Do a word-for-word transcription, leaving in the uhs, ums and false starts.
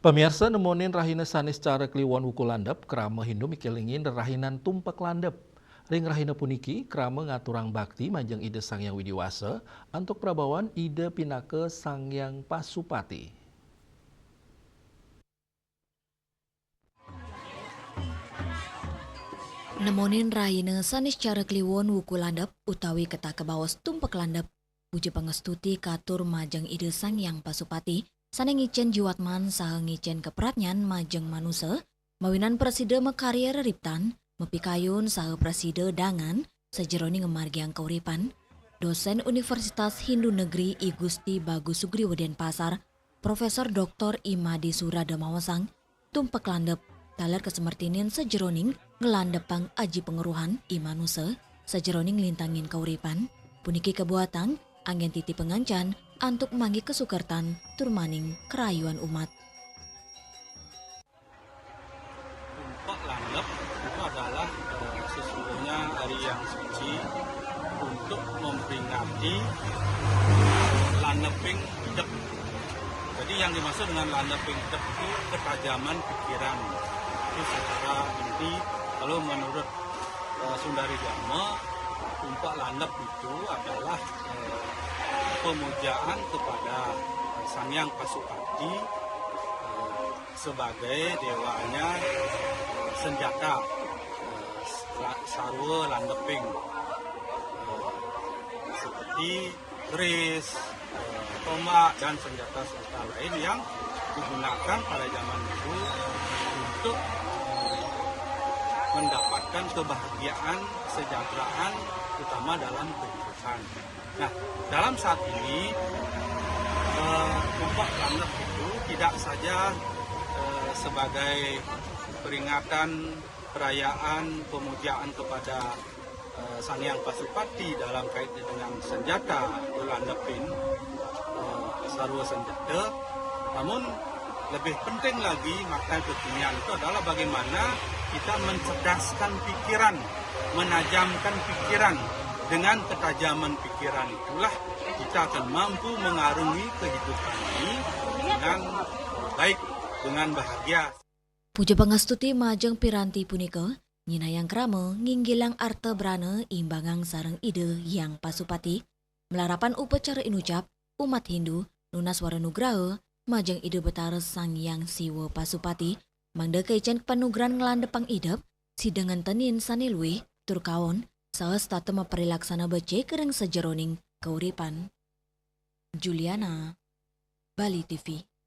Pamiarsa, nemonin rahina Saniscara Kliwon wuku landep, krama Hindu mikilingin rerahinan tumpek landep. Ring rahina puniki, krama ngaturang bakti majeng Ida Sang Hyang Widi Wasa antuk prabawan Ida pinaka Sang Hyang Pasupati. Nemonin rahina Saniscara Kliwon wuku landep utawi ketah kabaos tumpek landep, puja pangastuti katur majeng Ida Sang Hyang Pasupati, sane ngicen jiwatman saha ngicen kapradnyan majeng manusa, mawinan prasida makarya reriptan, mapikayun saha prasida dangan sajeroning ngamargiang kauripan. Dosen Universitas Hindu Negeri I Gusti Bagus Sugriwa Denpasar, Profesor Doktor I Made Surada maosang, tumpek landep taler kasemertinin sajeroning nglandepang aji pangeruhan i manusa sajeroning nglintangin kauripan. Puniki kabuatang anggen titi pangancan antuk manggi kasukertan tur maning karayuan umat. Tumpek landep itu adalah, eh, sesungguhnya hari yang suci untuk memperingati landeping idep. Jadi, yang dimaksud dengan landeping idep itu ketajaman pikiran. Itu secara inti, kalau menurut, eh, Sundari Dharma, tumpek landep itu adalah, eh, pemujaan kepada, eh, Sang Hyang Pasupati, eh, sebagai dewanya, eh, senjata, eh, la-, sarwa landeping, eh, seperti keris, eh, tombak, dan senjata-senjata lain yang digunakan pada zaman dulu untuk, eh, mendapatkan kebahagiaan, kesejahteraan, terutama dalam kehidupan. Nah, dalam saat ini, eh, tumpek landep itu tidak saja, eh, sebagai peringatan perayaan pemujaan kepada, eh, Sang Hyang Pasupati dalam kaitan dengan senjata atau landeping, eh, sarwa senjata, namun lebih penting lagi makna kekinian itu adalah bagaimana kita mencerdaskan pikiran, menajamkan pikiran. Dengan ketajaman pikiran itulah kita akan mampu mengarungi kehidupan ini dengan baik, dengan bahagia. Puja pangastuti majeng piranti punika, nyinahang krama nginggilang arta brana imbangang sareng Ida Hyang Pasupati, malarapan upacara inucap umat Hindu nunas wara nugraha majeng Ida Betara Sang Hyang Siwa Pasupati, mangda kaicen panugrahan nglandepang idep, sida ngentenin sane luih tur kaon, saha setata maparilaksana becik ring sajeroning kauripan. Juliana, Bali T V.